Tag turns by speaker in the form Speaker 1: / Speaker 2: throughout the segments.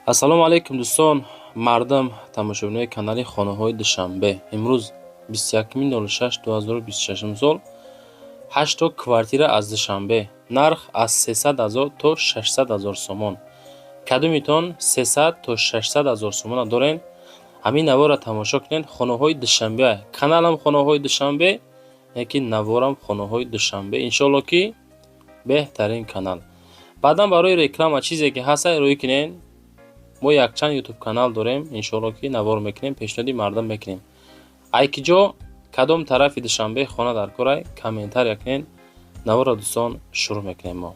Speaker 1: Ассалому алайкум, дӯстон, мардам, тамошобинои канали Хонаҳои Душанбе. Имрӯз 21.06.2026 сол ҳашто квартира аз Душанбе. Нарх аз 300 ҳазор то 600 ҳазор сомон. Кадомитон 300 то 600 ҳазор сомона дорен, ҳамин наворро тамошо кунед. Хонаҳои Душанбе, каналам Хонаҳои Душанбе, яки наворам Хонаҳои Душанбе. Иншоалло ки беҳтарин канал. Баъдан барои реклама чизе ки ҳаст, рӯй кунед. Мо якчанд ютуб канал дорем, иншоалло ки навор мекунем, пешниҳоди мардам мекунем. Ай ки ҷо, кадом тарафи Душанбе хона дар корай, комментария кунед. Наворро, дӯстон, шурӯъ мекунем мо.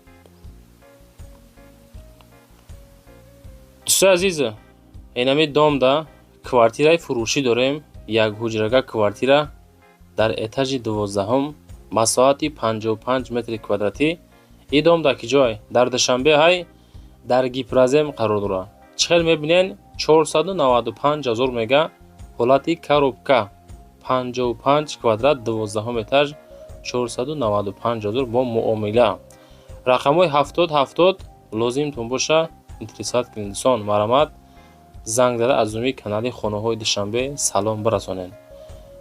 Speaker 1: Дӯстои азиз, инами домда квартираи фурӯшӣ дорем, як ҳуҷрага квартира дар этажи 12-ум, масоҳати 55 метри квадратӣ. И дом дар ки ҷой? Дар Душанбе ҳай, дар Гипрозем қарор дорад. Чӣ хел мебинен, 495 ҳазор мега, ҳолати коробка, 55 квадрат, 12-ум этаж, 495 ҳазор бо муомила. Рақамҳои 70 70 лозимтон боша, интересат кунед, дӯстон, марҳамат, занг зада аз номи канали Хонаҳои Душанбе салом бирасонед.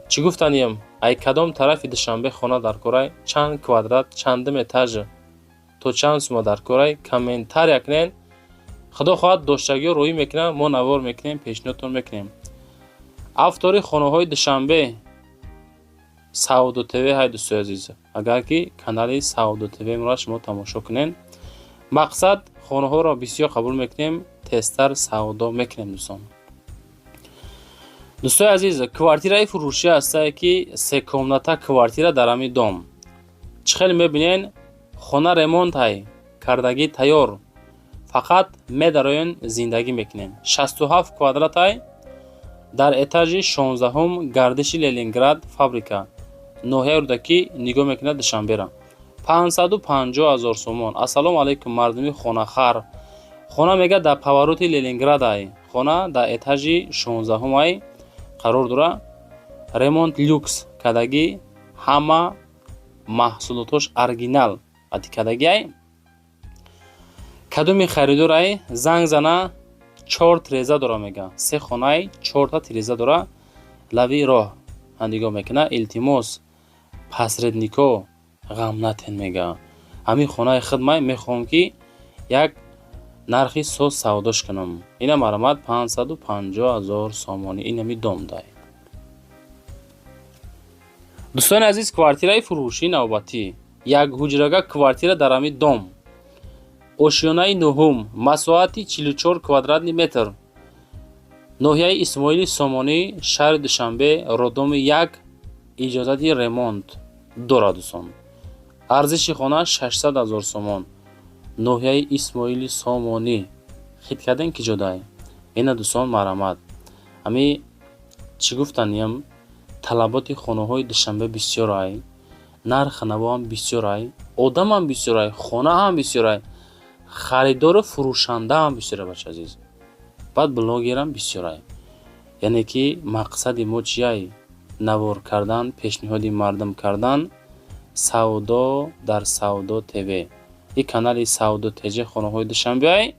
Speaker 1: Чӣ гуфтаниям, ай кадом тарафи Душанбе хона дар корай, чанд квадрат, чандум этаж, то чанд сума дар корай, комментария кунед. Худо хоҳад, доштагиҳо роҳӣ мекунам, мо навор мекунем, пешниҳодтон мекунем. Автори Хонаҳои Душанбе Савдо ТВ ҳай, дӯстои азиз. Агар ки канали Савдо ТВ моро шумо тамошо кунед, мақсад хонаҳоро бисёр қабул мекунем, тезтар савдо мекунем, дӯстон. Дӯстои азиз, квартираи фурӯшӣ ҳастае ки се комната квартира дар ҳамин дом. Чӣ хел мебинен, хона ремонт ҳай, кардагӣ тайёр, фақат медароен, зиндагӣ мекунем. 67 квадрат ҳай, дар этажи 16-ум, гардиши Ленинград фабрика, ноҳияи Рӯдакӣ нигоҳ мекунад Душанбера. 550 ҳазор сомон. Ассалому алайкум, мардуми хонахар. Хона мега дар повороти Ленинград ай, хона дар этажи 16-ум ай қарор дора. Ремонт люкс кардагӣ, ҳама маҳсулотош оригинал ати кардагӣ ай. Кадоми харидор ай, занг зана. Чор тиреза дора мега, се хонаи чорта тиреза дора, лави роҳ нигоҳ мекуна. Илтимос, посреднико ғам натен мега, ҳамин хонаи хидмай мехоҳам ки як нархи соз савдош кунам. Ина марҳамат, 550 ҳазор сомонӣ, инами домдай. Дӯстони азиз, квартираи фурӯшии навбатӣ, як ҳуҷрага квартира дар ҳамин дом, ошёнаи нуҳум, масоҳати 44 квадратный метр, ноҳияи Исмоили Сомонӣ, шаҳри Душанбе, роддоми як, иҷозати ремонт дорад, дӯстон. Арзиши хона 600 ҳазор сомон. Ноҳияи Исмоили Сомонӣ хит кардем, ки ҷодай. Ина, дӯстон, марҳамат. Ҳами чӣ гуфтаниям, талаботи хонаҳои Душанбе бисёр ай, нархи навоам бисёр ай, одамам бисёр ай, хона ҳам бисёр ай, харидору фурӯшандаам бисёр ай, бача азиз, баъд блогерам бисёр ай. Яъне ки мақсади мо чиай? Навор кардан, пешниҳоди мардум кардан, савдо дар Савдо ТВ. И канали Савдо ТЖ Хонаҳои Душанбе ай.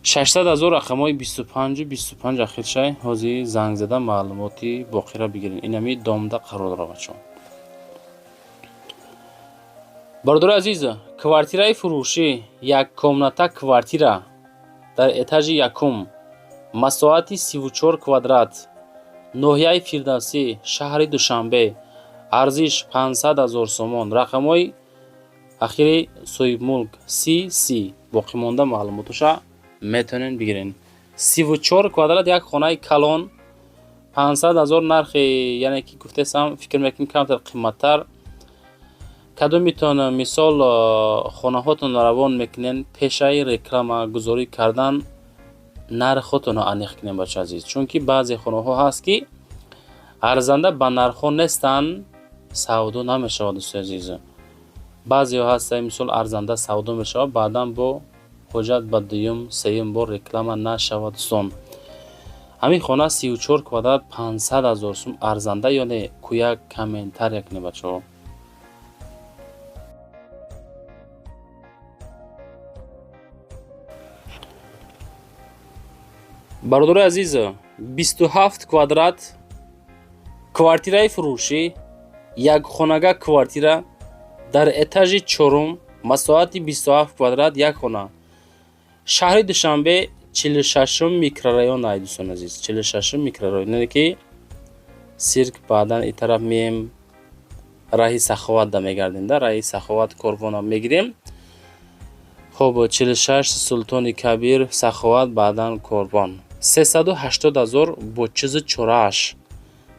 Speaker 1: 600 ҳазор, рақамҳои 25-у 25 ахир шай. Ҳозир занг зада маълумоти боқиро бигиред. Инами домда қарор дорад, бачаҳо. Бародари азиз, квартираи фурӯшӣ, як комната квартира дар этажи якум, масоҳати 34 квадрат, ноҳияи Фирдавсӣ, шаҳри Душанбе, арзиш 500 ҳазор сомон. Рақамҳои ахири соҳибмулк си си. Боқимонда маълумотоша метавонед бигиред. 34 квадрат, як хонаи калон, 500 ҳазор нархи, яъне ки гуфтесам, фикр мекунем, камтар қиматтар. Кадомитон, мисол, хонаҳотонро равон мекунед, пешаи реклама гузорӣ кардан нархотонро аниқ кунед, бача азиз, чунки баъзе хонаҳо ҳаст ки арзанда ба нархҳо нестанд, савдо намешавад, дӯстои азиз. Баъзеҳо ҳастанд, мисол, арзанда савдо мешавад, баъдан бо ҳоҷат ба дуюм, сеюм бор реклама нашавад, дӯстон. Ҳамин хона 34 квадрат, 500 ҳазор сум, арзанда ё не, кӯяк комментария кунед, бачаҳо. Бародари азиз, 27 квадрат квартираи фурӯшӣ, якхонага квартира дар этажи чорум, масоҳати 27 квадрат, як хона, шаҳри Душанбе, 46-ум микрорайон ай. Дӯстони азиз, 46-ум микрорайон, ки цирк, баъдан и тараф меем, раҳи Саховат да мегардем, да раҳи Саховат Корвона мегирем. Хоб, 46, Султони Кабир, Саховат, баъдан Корвон. 380 ҳазор бо чизу чорааш,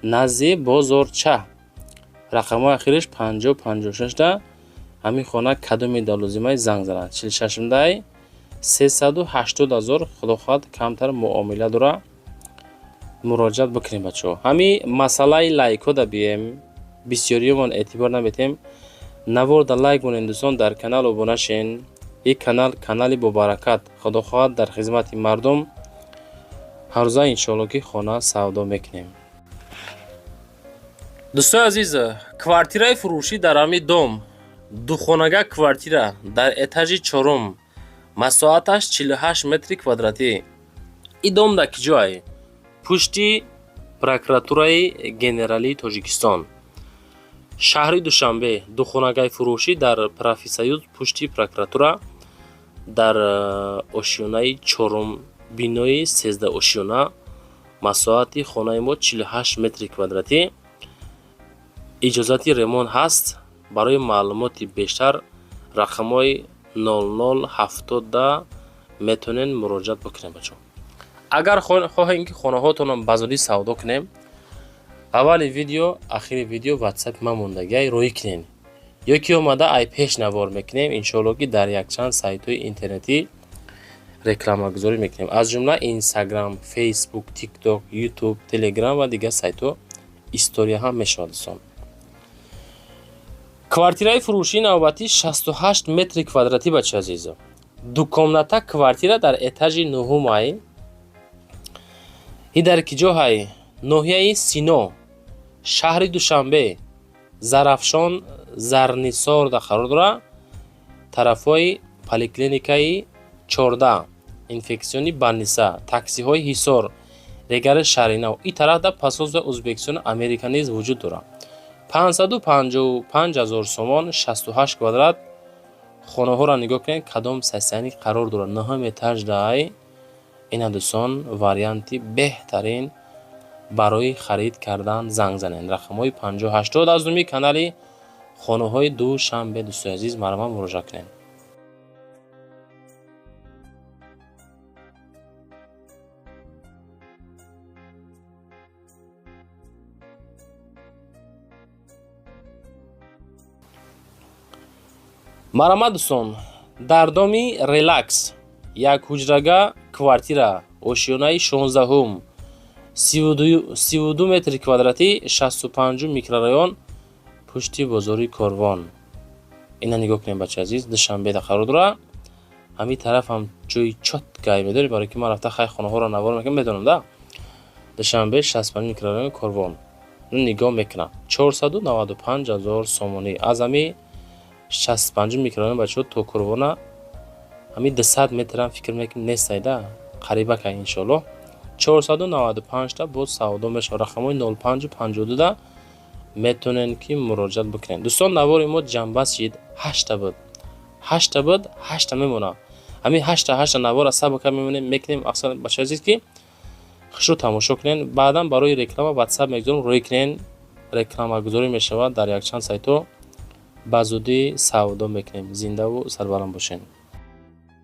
Speaker 1: назди бозорча, рақамҳои ахириш 50 56 да. Ҳамин хона кадоме да лозимай, занг занад. 46-дай, 380 ҳазор, худо хоҳад, камтар муомила дора, муроҷиат бикунем. Бачаҳо, ҳамин масъалаи лайкҳо да бием, бисёриёмон эътибор наметем. Навор да лайк монем, дӯстон, дар канал обуна шен. Ин канал канали бобаракат, худо хоҳад, дар хизмати мардум. Ҳаррӯза, иншоалло, ки хона савдо мекунем. Дӯстони азиз, квартираи фурӯшӣ дар ҳамин дом, духонага квартира дар этажи чорум, масоҳаташ 48 метри квадратӣ. Ин дом дар ки ҷой? Пушти Прокуратураи Генералии Тоҷикистон, шаҳри Душанбе. Духонагаи фурӯшӣ дар Профсоюз, пушти прокуратура, дар ошёнаи чорум, бинои 13 ошёна. Масоҳати хонаи мо 48 метри квадратӣ, иҷозати ремонт ҳаст. Барои маълумоти бештар рақамҳои 0070 метавонед муроҷиат бикунед. Бачаҳо, агар хоҳем, ки хонаҳотонам ба зудӣ савдо кунем, аввали видео, ахири видео ватсапи ман мондагиай, роҳӣ кунед ё ки омада ай пеш навор мекунем. Иншоалло, ки дар якчанд сайтҳои интернетӣ рекламагузорӣ мекунем, аз ҷумла Инстаграм, Фейсбук, Тикток, Ютуб, Телеграм ва дигар сайтҳо, история ҳам мешавад. Дӯстон, квартираи фурӯшии навбатӣ 68 метри квадратӣ, бачаи азизо, дукомната квартира дар этажи нуҳум ай. И дар ки ҷоҳай? Ноҳияи Сино, шаҳри Душанбе, Зарафшон, Зарнисорда қарор дорад, тарафҳои поликлиникаи 14, инфекционный больница, таксиҳои Ҳисор, регари Шаҳринав. Ин тарафда посольство Ӯзбекистону Америка низ вуҷуд дорад. 555 ҳазор сомон, 68 квадрат. Хонаҳоро нигоҳ кунед, кадом состояние қарор дорад, нӯҳум этаждай. Ина, дӯстон, варианти беҳтарин барои харид кардан. Занг занед, рақамҳои 5080 аз номи канали хонаҳои Душанбе. Дӯстони азиз, марҳамат, муроҷиат кунед. Марҳамат, дӯстон, дар доми Релакс як ҳуҷрага квартира, ошёнаи 16-ум, 32 метри квадратӣ, 65-ум микрорайон, пушти бозори Корвон. Ина нигоҳ кунем, бачаи азиз, Душанбеда қарор дорад. Ҳамин тарафам ҷои чёткий медорӣ, барои ки ман рафта хай хонаҳоро навор мекунам, медонам да. Душанбе, 65 микрорайони Корвон, нигоҳ мекунам, 495 ҳазор сомонӣ. Аз ҳамин 65 микрорайон, бачаҳо, то Корвона ҳамин 200 метрам фикр мекунем нестай да, қарибакай. Иншоаллоҳ, 495 та боз савдо мешавад. Рақамҳои 05 52 да метавонед, ки муроҷиат бикунед. Дӯстон, навори мо ҷамъбаст шид. Ҳашта буд, ҳашта буд, ҳашта мемонад. Ҳамин ҳашта ҳашта навора сабака мемонем, мекунем. Аксар, бачаи азиз, ки хушрӯ тамошо кунед. Баъдан барои реклама ватсап мегузорем, рӯй кунед, рекламагузорӣ мешавад дар якчанд сайтҳо. Ба зудӣ савдо мекунем. Зиндаву сарбаланд бошед.